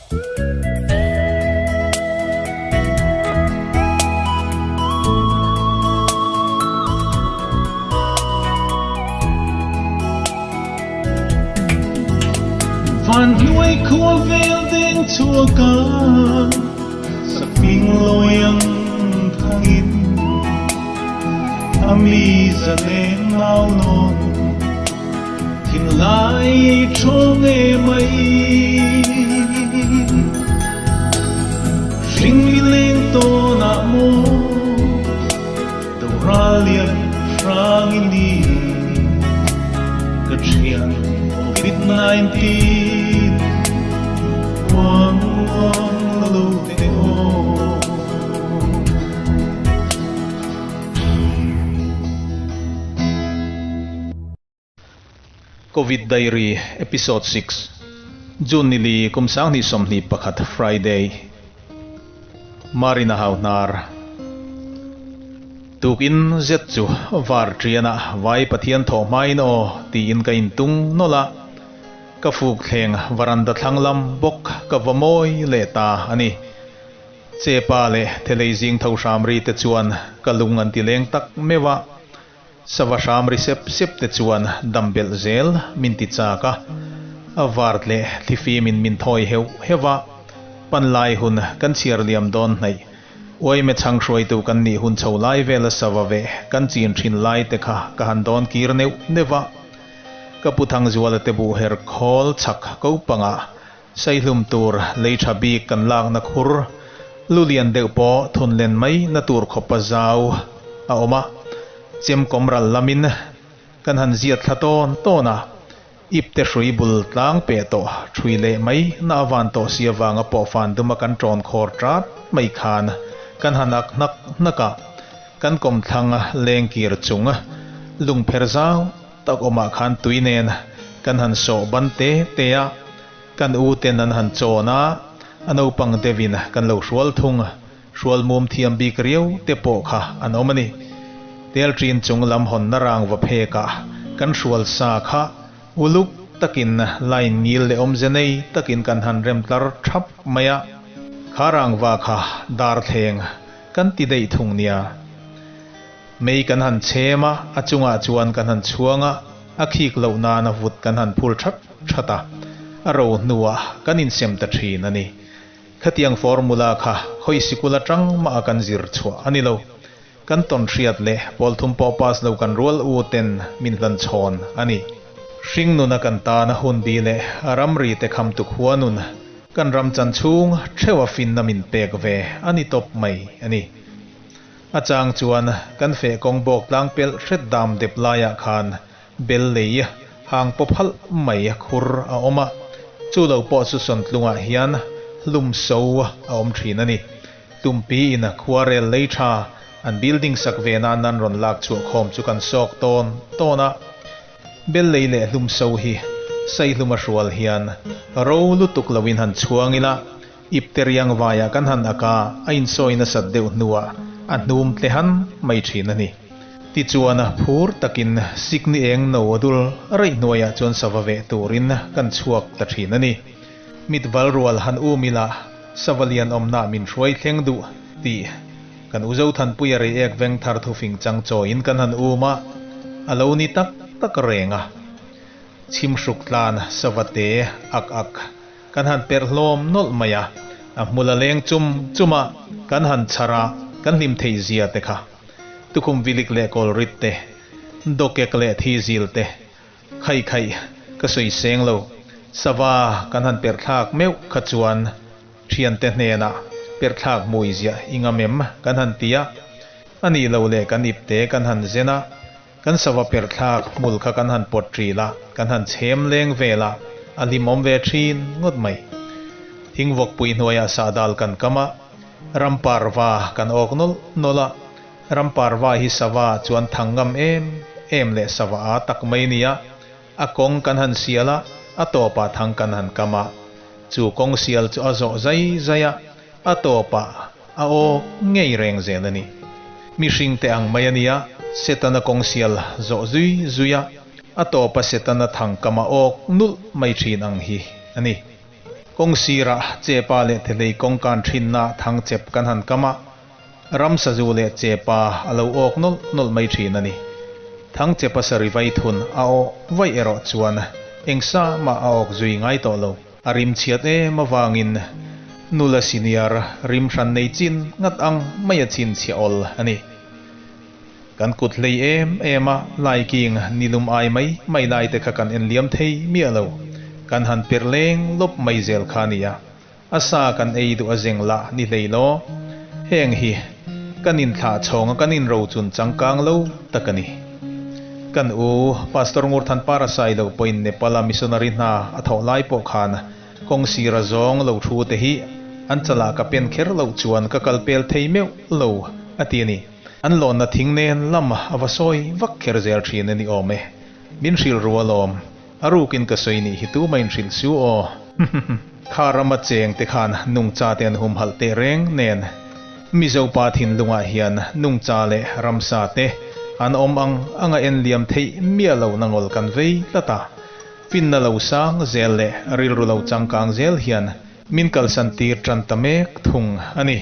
Van hnuai khua vel deng chhuak a, sakhming lawi ang thangin a mi zaleng nau nawn thinlai thawng e mai. Hring mi leng tawnah maw doral lian hrang i ni ka thian Covid-19 uang uang lo te aw. Covid Diary Episode 6 June nili kum 2021 Friday Marina hau hnar Tukin zet chu var ṭianah vai Pathian thawh hmain aw tiin ka intung nawlh a, ka fuk thleng varanda thlang lam bawk ka va mawi leh ta a ni. Chepa leh thelei zing tho hram ri te chuan ka lung an ti leng tak meuh a. Sava hram ri sep sep te chuan dam belh zel min ti chak a, a vart leh thlifimin min thawi heuh heuh a, panlai hun kan chhiar liam dawn hnaih. Uaime chhang hruaitu kan nih hun chho lai vela sava veh kan chin thin lai te kha ka han dawn kir neuh neuh a. Ka pu Thangzuala te buh her khawl chhak ko pangah Saihlum tur lei tha bik kan lakna khur lu lian deuh pawh thun len mai na tur khawpa zau a awm a, chem kawm ral lamin kan han ziat thla tawn tawn a, ip te hrui bul tlang peh tawh thui leh mai na a van tawh si avanga pawhfan duma kan tawn khawr tat mai khan kan han ak hnak hnak a, kan kawmthlang lengkir chung lungpher zau tak awmah khan tui nen kan han sawh ban te te a, kan u ten an han chawn a, a naupang deuhin kan lo hrual thung, hrual mum thiam bik riau te pawh kha an awm a ni. Tel ṭin chung lam hawnna rang va phekah kan hrual sa kha uluk takin line ngil leh awmze nei takin kan han rem tlar ṭhap mai a, kha rangva kha darthleng kan ti daih thung nia. Mei kan han chhem a, a chungah chuan kan han chhuang a, a khik loh nana vut kan han phul that that a, a ro hnuah kan insem ta thin a ni. Khatiang formula kha khawi sikul atang mah a kan zir chhuah a ni lo. Kan tawn hriat leh pawl thum pawh pass lo kan rual u ten min hlan chhawn a ni. Hring nuna kan tana hun bi leh ramri te kham tu khua nun kan ram chan chhung theuha finna min pek ve a ni tawp mai a ni. A chang chuan kan feh kawng bawk tlang pelh hret dam dep laiah khan bel lei hang pawp halh mai khur a awm a, chu lo pawh chu sawntlungah hian hlum so a awm thin a ni. Tumpi in khuarel lei tha an building sak ve nan an rawn lak chhuah khawm chu kan sawk tawn tawn a. Bel lei leh hlum so hi saihlum a hrual hian ro lutuk loin han chhuang ila, Ipte riang vaiah kan han ak a, a insawi nasat deuh hnuah a hnum tle han mai thin a ni. Tichuan phur takin sikni eng no a dul raih hnuaiah chuan sava veh turin kan chhuak ta thin a ni. Mit val rual han um ila sava lian awmna min hruai thleng duh tih kan u Zothanpuia reiek veng thar thufing chang chawiin kan han um a, a lo ni tak tak reng a. Chhimhruk tlan sava te ak ak Kan han perh hlawm nawlh mai a, a hmul a leng chum chum a, kan han chhar a, kan hlim thei zia te kha. Tukhum vilik leh kawlrit te, dawkek leh thi zil te, khaih khaih ka sawi seng lo, sava kan han perh thlak meuh kha chuan thiante hnenah perh thlak hmui ziah i ngam em kan han ti a, a nih lo leh kan ipte kan han zen a, Kan sava perh thlak hmul kha kan han pawt ṭil a, kan han chhem leng vel a, a hlimawm ve ṭhin ngawt mai. Thingvawkpui hnuaiah sahdal kan kam a, ramparva kan awk nawlh nawlh a, ramparva hi sava chuan thang ngam em em leh sava a tak mai nia, a kawng kan han sial a, a tawpah thang kan han kam a, chu kawng sial chu a zawh zai zai a, A tawpah a aw ngei reng zel a ni. Mihring te ang mai a nia, Setana kawng sial zawh zui zui a, a tawpa Setana thang kam a awk nulh mai thin ang hi a ni. Kawng sirah Chepa leh Thelei kawng kan thinna thang chep kan han kam a, ram sazu leh Chepa a lo awk nawlh nawlh mai thin a ni. Thang chepa sari vai thun a awh vaih erawh chuan eng sa mah a awk zui ngai tawh lo. A rim chhiat em avangin nula senior rim hran nei chin ngat ang mai a chhinchhiah awl a ni. Kan kut hlei em em a, laiking nilum ai mai mai lai te kha kan en liam thei miah lo. Kan han perh leng lawp mai zel kha a nia. A sa kan ei duh a zeng lah ni hlei law. Heng hi kan inthlah chhawng a kan inrochun changkang lo tak a ni. Kan u Pastor Ngurthan Parasai lo pawhin Nepal-a missionary hna a thawh lai pawh khan kawng sira zawng lo thu te hi an chalah ka pen kher loh chuan ka kal pel thei meuh lo a ti a ni. An lawnna thing nen lam a va sawi vak kher zel thin a ni awm e. Min hrilh ru alawm. A rukin ka sawi nih hi tumah in hrilh su aw. Kha rama cheng te khan nungcha te an humhalh teh reng nen Mizopa thinlungah hian nungcha leh ramsa te an awm ang anga en liam theih miah lo na ngawl kan vei tlat a. Finna lo sang zel leh rilru lo changkang zel hian min kalsan tir tan ta mek thung a ni.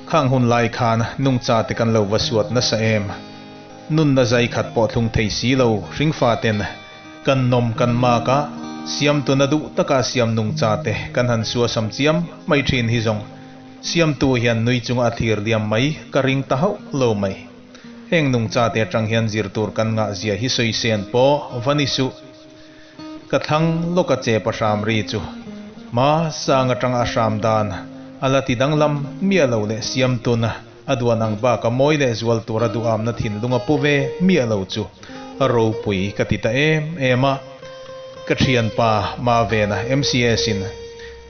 Khang hun lai khan nungcha te kan lo va suat nasa em? Nunna zai khat pawh thlung thei si lo hringfa ten kan nawm kan mak a, siamtuna duh taka siam nungcha te kan han suasam chiam mai thin hi zawng siamtu hian nui chunga a thlir liam mai ka ring ta hauh lo mai. Heng nungcha te atang hian zir tur kan ngah zia hi sawi sen pawh va ni suh. Ka thlang lawk a che pa hram ri chu hma sang atanga a hram dan a la ti danglam miah lo leh siamtuna A duan ang bak a mawi leh zual tura duhamna thinlung a pu ve miah lo chu a ropui ka ti ta em em a. Ka thianpa Mavena MCS in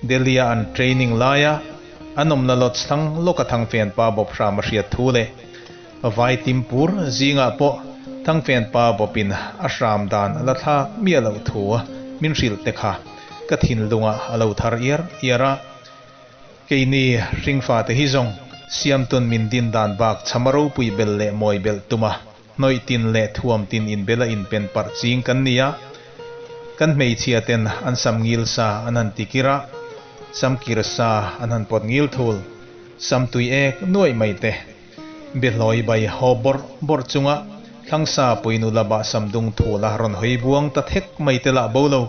Delhi a an training laia an awmna lodge thlang lawka Thangfenpa bawp hram a hriat thu leh vai timpur zingah pawh Thangfenpa bawpin a hram dan a la thlak miah loh thu min hrilh te kha ka thinlungah a lo thar iar iar a. Keini hringfate hi zawng siamtun min din dan bak chhama ropui bel leh mawi belh tuma hnawih tin leh thuam tin inbela inpen parh ching kan ni a. Kan hmeichhia ten an sam ngil sa an han ti kir a, sam kir sa an han pawt ngil thul, sam tui ek nuaih mai te. Biahlawi bai haw bawrh bawrh chunga thlangsa puinu laba sam dung thula rawn hawi buang ta thek mai te lah bo lo.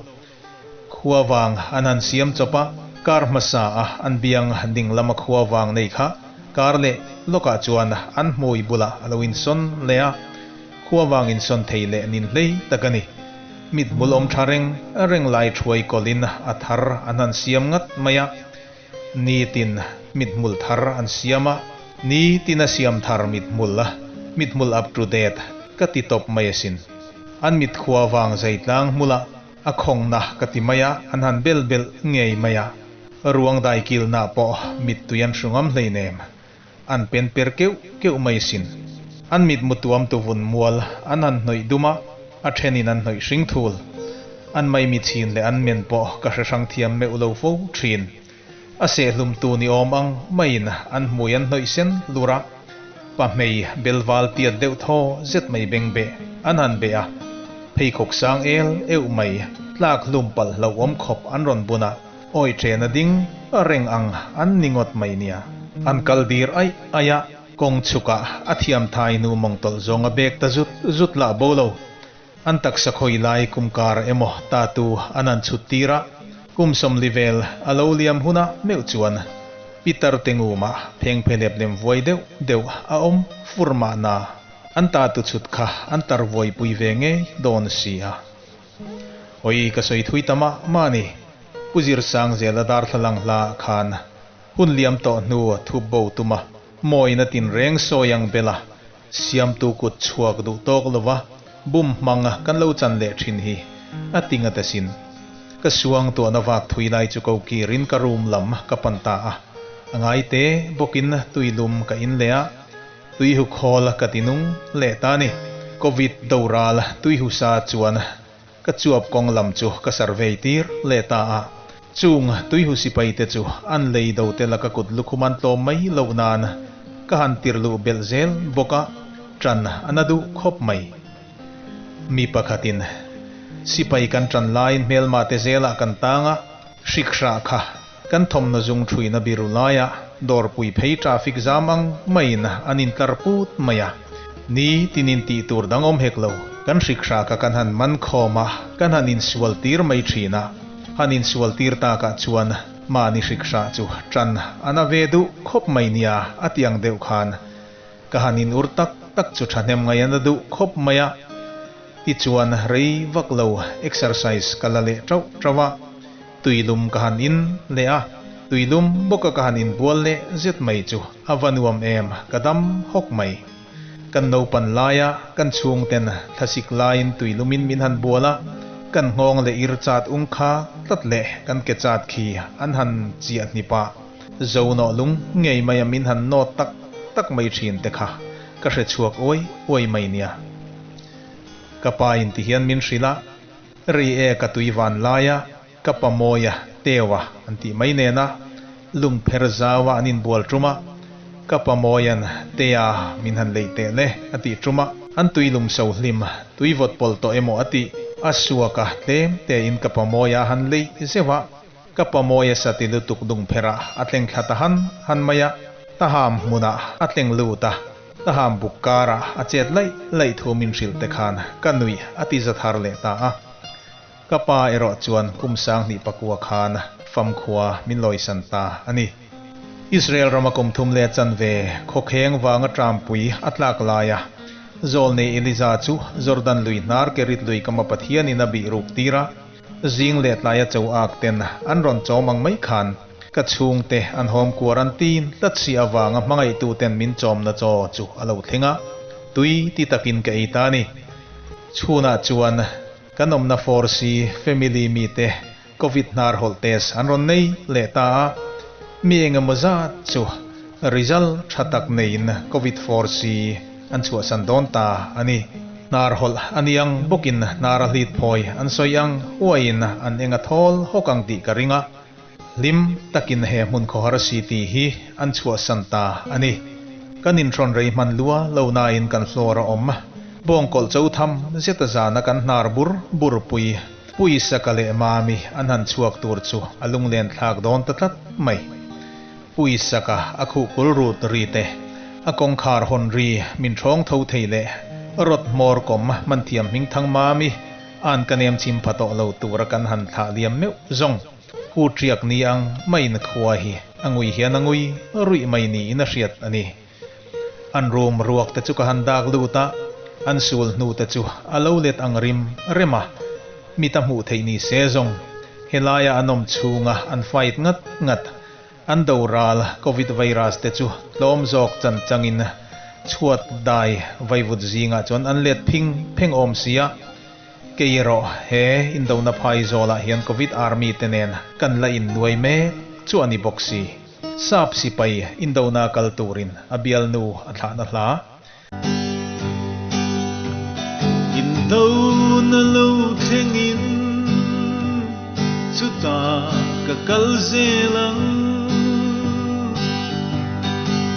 Khua vang an han siam chawp a, kar hmasa a an biang ding lama khua vang nei kha kar leh lawkah chuan an hmui bulah a lo insawn leh a, khua vang insawn thei leh nin hlei tak a ni. Mithmul awm tha reng reng lai thuai kawlhin a thar an han siam ngat mai a, nitin mithmul thar an siam a, nitin a siam thar mithmul a, mithmul up to date ka ti tawp mai asin. An mitkhua vang zai tlang hmula A khawngna ka ti mai a, an han bel belh ngei mai a. Ruang dai kilna pawh mittui an hru ngam hleinem. An pen per keuh keuh mai sin. An mitmu tuam tu vun mual an han hnawih dum a, a thenin an hnawih hring thul. An maimi chhin leh an men pawh ka hre hrang thiam meuh lo fo thin. A sehlum tu ni awm ang maiin an hmui an hnawih sen lur a, pahmei belval tiat deuh thaw zet mai beng beh an han beh a, pheikhawk sang el euh mai tlak hlum palh hlauhawm khawp an rawn bun a, awi chen a ding reng ang an ni ngawt mai nia. An kal dir aih aih a, kawng chhukah a thiam thai nu mawng tawlh zawng a bek ta zut zut lah bo lo. An taksa khawi lai kum kar emaw tatu an han chhut tir a, kum 40 vel a lo liam huna meuh chuan Peter te ngumah phengphe lep lem vuai deuh deuh a awm fur mahna an tatu chhut kha an tar vuaipui ve ngei dawn si a. Awi ka sawi thui ta mah mah a ni, Pu Zirsangzela darthlalang hla khan hun liam tawh hnu thup bo tuma mawina tinreng sawi ang bela Siamtu kut chhuak duh tawk lova bum hmang kan lo chan leh thin hi a ti ngat asin. Ka suang tuahna vak thui lai chu ko kirin ka room lam ka pan ta a, a ngai te bawkin tui lum ka in leh a, tui hu khawl ka ti nung leh ta ni. Covid doral tui hu sa chuan Ka chuap kawng lam chu ka survey tir leh ta a, chung tuihu sipai te chu an lei do te laka kut lukhum an tlawm mai loh nan ka han tir luh belh zel bawk a, ṭan a na duh khawp mai. Mi pakhatin sipai kan ṭan laiin hmelma te zelah kan tang a. Hrikhra kha kan thawmhnaw zung thuina biru laia dawrpui phei traffic zam ang maiin an intlar put mai a. Ni tinin tih tur dang awm hek lo. Kan hrikhra kha kan han man khawm a, kan han insual tir mai thin a. Han insual tir takah chuan mahni hrikhra chu tan a na ve duh khawp mai nia a ti ang deuh khan ka han in ur tak tak chu thahnem ngai a na duh khawp mai a. Tichuan rei vak lo exercise ka la leh tauh tauh a, tuilum ka han in leh a, tuilum bawka ka han inbual leh zet mai chu a va nuam em, ka dam hawk mai. Kan naupan laia kan chhungten thlasik laiin tuilumin min han bual a, kan nghawng leh ir chat ung kha tlat leh kan ke chat khi an han chiah hnip a, zo nawh lung ngei maia min han nawt tak tak mai thin te kha ka hre chhuak uai uai mai nia. Ka pa in ti hian min hrilh a, Ri e ka tui van lai a, ka pa mawi a, teu a an tih mai nen a, lungpher zau a an inbual tum a, ka pa mawian tea min han lei teh le a tih tum a, an tui lum so hlim tui vawt pawlh tawh emaw a tih, a suak a tlem tein ka pa mawia a han lei zeuh a, Ka pa mawi a sa ti lutuk dungpherah a tleng thla ta han han mai a, Taham hmunah a tleng lut a, Taham buk karah a chet laih laih thu min hrilh te khan ka nuih a ti za thar leh ta a. Ka pa erawh chuan kum 2004 khan famkhua min lawisan ta a ni. Israel rama kum thum leh chanve khawkheng vanga trampui a tlak laia Zawlnei Eliza chu Jordan lui hnar Kerit lui kama Pathianin a bih ruk tir a, Zing leh tlaia cho ak ten an rawn chawm ang mai khan ka chhungte an home quarantine tlat si avanga hmangaihtu ten min chawmna chaw chu a lo thleng a, tui ti takin ka ei ta a ni. Chhunah chuan kan awmna Force family mite Covid hnar hawlh test an rawn nei leh ta a, mi engemaw zat chu result tha tak neiin Covid Force an chhuahsan dawn ta a ni. Hnar hawlh a ni ang bawkin hnar a hlit phawi an sawi ang huaiin an eng a thawl hawk ang tih ka ring a, hlim takin he hmun khawhar si tih hi an chhuahsan ta a ni. Kan inhrawn rei hman lua lo nain kan floor a awm. Bawngkawlh cho tham zeta zana kan hnar bur bur pui Puisaka leh Mami an han chhuak tur chu a lunglen thlak dawn ta tlat mai. Puisaka a khuh kul rut ri te, a kawngkhar hawn ri min ṭhawng tho thei leh rawt hmawr kawm hmanthiam hming thang mami an ka nem chim pha tawh lo tura kan han thlah liam meuh zawng. Hu ṭiak ni ang maiin khua hi a ngui hian a ngui ruih mai niin a hriat a ni. An room ruak te chu ka han dak lut a, an sul hnu te chu a lo let ang rim rem a, mit a hmuh theih ni se zawng. Helaia an awm chhunga an fight ngat ngat, an do ral Covid virus te chu tlawm zawk chan changin chhuat dai vaivut zingah chuan an let phing pheng awm si a. Kei erawh he indona phai zawlah hian Covid army te nen kan la innuai mek chu a ni bawk si. Sap sipai indona kal turin a bialnu a thlahna hla. Indona lo thlengin chutah ka kal zel ang.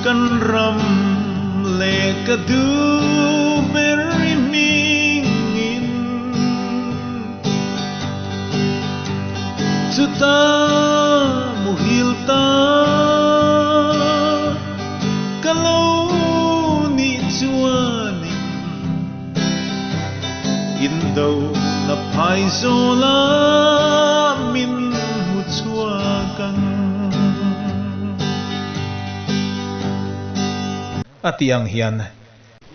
Kan ram leh ka duh ber i hmingin Chutah muhil ta ka lo nih chuanin Indo na phai zawla min hmu chhuak ang. A tih ang hian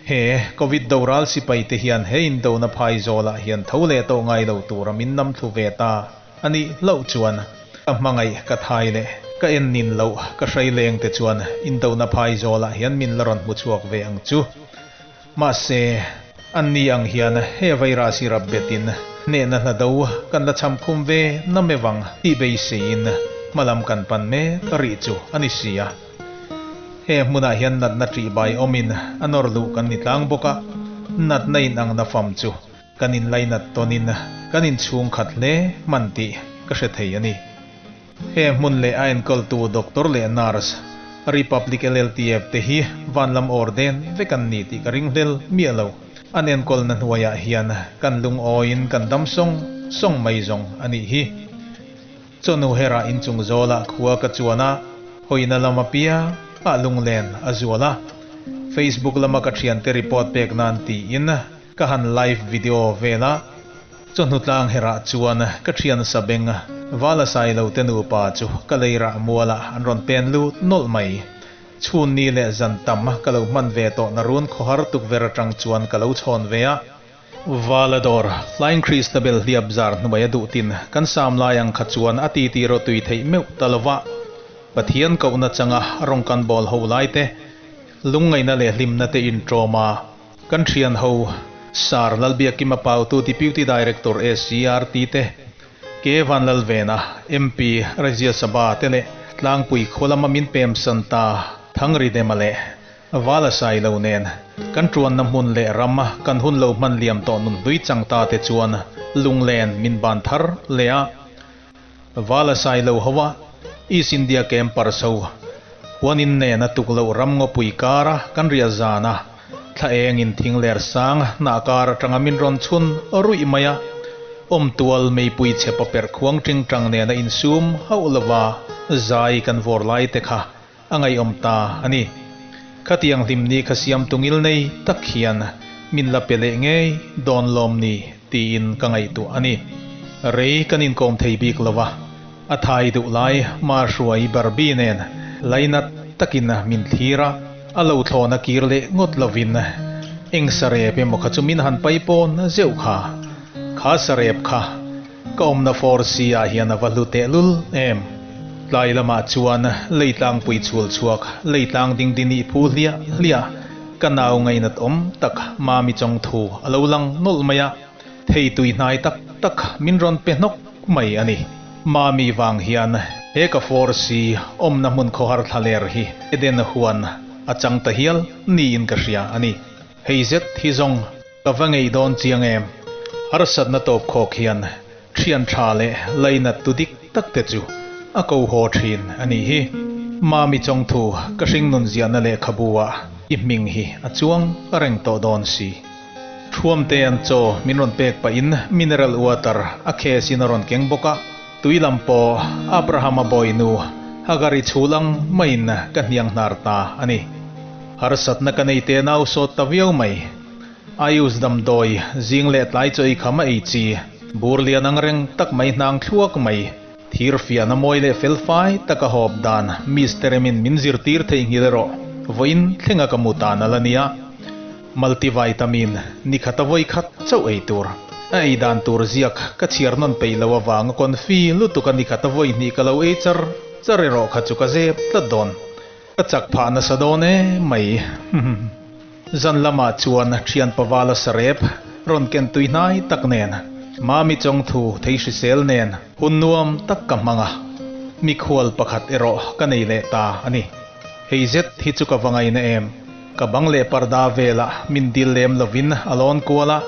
He Covid doral sipai te hian he indona phai zawlah hian tho leh tawh ngai lo tura min nam thlu ve ta a nih hlauh chuan ka hmangaih ka thai leh ka en nin loh ka hrai leng te chuan indona phai zawlah hian min la rawn hmu chhuak ve ang chu. Mahse, an ni ang hian he virus hi rap betin hnehna hla do kan la cham khum ve na mevang tih beiseiin hmalam kan pan mek rih chu a ni si a. He hmunah hian natna ṭih bai awmin a nawr luh kan ni tlang bawk a, natna inangna fam chu kan inlainat tawnin kan inchhung khat hle hman tih ka hre thei a ni. He hmun leh a enkawltu doctor leh nurse, Republic LLTF te hi vanlam awr den vek an ni tih ka ringhlel miah lo. An enkawlna hnuaiah hian kan lungawiin kan dam sawng sawng mai zawng a nih hi. Chawhnu herah inchung zawlah khua ka chuan a, hawina lam apiang ah lunglen a zual a. Facebook lama ka thiante report pek nan tiin ka han live video vel a. Chawhnu tlang herah chuan ka thian sabeng Vala Sailo te nupa chu ka leirah mualah an rawn pen lut nawlh mai. Chhun ni leh zan tam ka lo hman ve tawh na run khawhar tukverh atang chuan ka lo chhawn ve a. Valador, Flying Christabel hliap zar hnuai a duh tin kan sam lai ang kha chuan a ti ti rawh tui theih meuh ta lo va. Pathian kohna changa rawng kan bawl ho lai te, lungngaihna leh hlimna te intawm a, kan thian ho Sir Lalbiakima Pautu Deputy Director SCRT te, Ke Vanlalvena, MP, Rajya Sabha te leh Tlangpui khaw lama min pem san ta Thangridema leh Vala Sailo nen kan tuanna hmun leh ram kan hun lo hman liam tawh nun hlui chang ta te chuan lunglen min ban thar leh a. Vala Sailo hoa East India Campers ho huanin nen a tuk loh ram ngawpui kara kan riah zana Thla engin thing ler sang hnah kar atanga min rawn chhun ruih mai a, awmtual meipui chhe paper khuang ting tang nena insum hauh lova zai kan vawr lai te kha a ngaihawm ta a ni. Khatiang hlimni kha siam tungil nei tak hian min la pe leh ngei dawn lawm ni tiin ka ngaihtuah a ni. Rei kan inkawm thei bik lova, a thai duh lai Mahruai Barbie nen lainat takin min thlir a. A lo thlawn a kir leh ngawt lovin eng sarep emaw kha chu min han pai pawn zeuh kha. Kha sarep kha ka awmna force ah hian a va hlu tehlul em. Tlai lamah chuan leitlangpui chhul chhuak leitlang ding dini phu hliah hliah ka nau ngainat awm tak Mami Chawngthu a lo lang nawlh mai a. Thei tui hnai tak tak min rawn pe hnawk mai a ni. Mami vang hian he ka force awmna hmun khawhar thlaler hi Eden huan a chang ta hial niin ka hria a ni. Hei zet hi zawng ka va ngei dawn chiang em? Harsatna tawp khawk hian thian tha leh lainat tu dik tak te chu a ko haw thin a nih hi. Mami chawngthu ka hringnun ziahna lehkhabu ah i hming hi a chuang reng tawh dawn si. Thuamte an chaw min rawn pek pahin mineral water a case in a rawn keng bawk a, tui lam pawh Abraham-a bawinu Hagari chhul ang maiin ka hniang hnar ta a ni. Harsatna ka nei te nau sawt ta viau mai. Ayush damdawi zing leh tlai chaw ei kham a ei chi, bur lian ang reng tak mai hnang thluak mai, thir fiahna mawi leh fel fai taka hawp dan Mister Emin min zirtir theihnghilh erawh vawiin thlenga ka mu tan a la nia. Multivitamin ni khat a vawi khat chauh ei tur. A ei dan tur ziak ka chhiar nawn peih lo avanga confi lutuk a ni khat a vawi hnih ka lo ei char char erawh kha chu ka zep tlat dawn. Ka chak phah nasa dawn e mai. Zan lamah chuan thian pavala sarep rawn ken tui hnai tak nen Mami chawngthu thei hrisel nen hun nuam tak ka hmang a, mikhual pakhat erawh ka nei leh ta a ni. Hei zet hi chu ka va ngaina em. Ka bang leh parda velah min dil lem lovin a lawn kual a,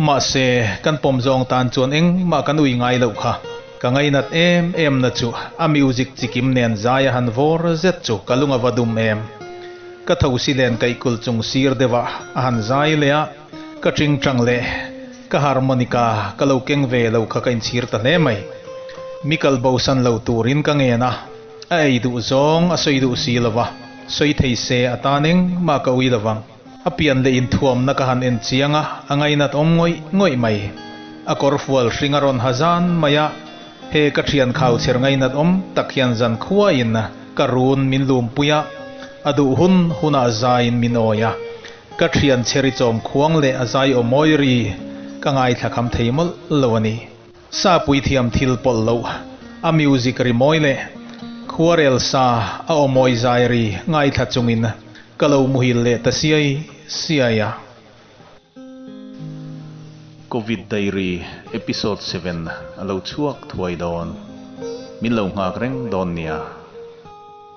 mahse kan pawm zawng tan chuan engmah kan ui ngai loh kha. Ka ngainat em em na chu a music chikim nen zai a han vawr zet chu ka lung a va dum em. Ka thosi len kaih kulh chung sir deuhah a han zai leh a, ka tingtang leh ka harmonica ka lo keng ve lo kha ka inchhir ta hle mai. Mi kal bosan lo turin ka ngen a. A ei duh zawng a sawi duh si lo va, sawi thei se a tan engmah ka ui lo vang. A pian leh inthuamna ka han en chiang a, a ngainat awm ngawih ngawih mai. A kawr fual hring a rawn ha zan mai a, he ka thian khau chher ngainat awm tak hian zan khuaiin ka run min lumpui a, a duh hun hunah zaiin min awi a. Ka thian chheri chawm khuang leh a zai aw mawi ri ka ngaithla kham thei mawlh lo a ni. Sapui thiam thil pawlh loh, a music ri mawi leh khuarel sa a aw mawi zai ri ngaithla chungin ka lo muhil leh ta siai siai a. Covid Diary Episode 7 a lo chhuak thuai dawn. Min lo nghak reng dawn nia.